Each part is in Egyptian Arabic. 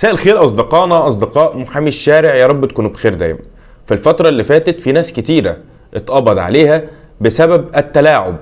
مساء الخير أصدقائنا، أصدقاء محامي الشارع، يا رب تكونوا بخير دايما. في الفترة اللي فاتت في ناس كتيرة اتقبض عليها بسبب التلاعب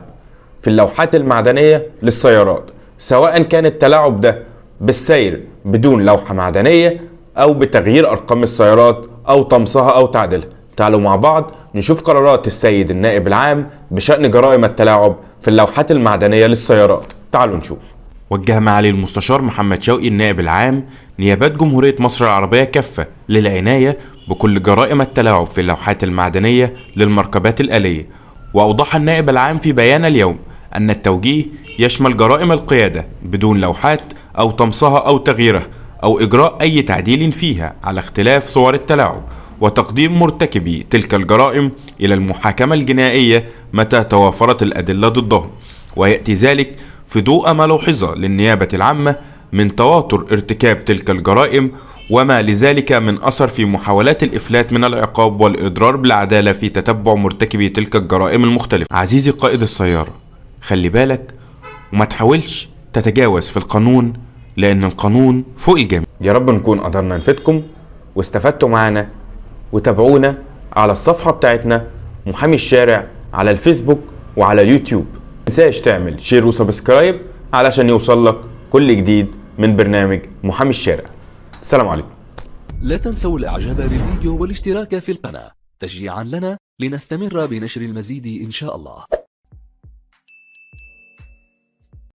في اللوحات المعدنية للسيارات، سواء كان التلاعب ده بالسير بدون لوحة معدنية أو بتغيير أرقام السيارات أو طمسها أو تعديلها. تعالوا مع بعض نشوف قرارات السيد النائب العام بشأن جرائم التلاعب في اللوحات المعدنية للسيارات. تعالوا نشوف. وجه معالي المستشار محمد شوقي النائب العام نيابات جمهورية مصر العربية كافة للعناية بكل جرائم التلاعب في اللوحات المعدنية للمركبات الآلية. وأوضح النائب العام في بيان اليوم أن التوجيه يشمل جرائم القيادة بدون لوحات أو طمسها أو تغييرها أو إجراء أي تعديل فيها على اختلاف صور التلاعب، وتقديم مرتكبي تلك الجرائم إلى المحاكمة الجنائية متى توافرت الأدلة ضدهم. ويأتي ذلك في ضوء ما لوحظ للنيابة العامة من تواتر ارتكاب تلك الجرائم وما لذلك من أثر في محاولات الإفلات من العقاب والإضرار بالعدالة في تتبع مرتكبي تلك الجرائم المختلفة. عزيزي قائد السيارة، خلي بالك وما تحاولش تتجاوز في القانون، لأن القانون فوق الجميع. يا رب نكون قدرنا نفيدكم واستفدتوا معانا، وتابعونا على الصفحة بتاعتنا محامي الشارع على الفيسبوك وعلى اليوتيوب. متنساش تعمل share و subscribe علشان يوصل لك كل جديد من برنامج محامي الشارع. السلام عليكم. لا تنسوا الاعجاب بالفيديو والاشتراك في القناة تشجيعا لنا لنستمر بنشر المزيد ان شاء الله.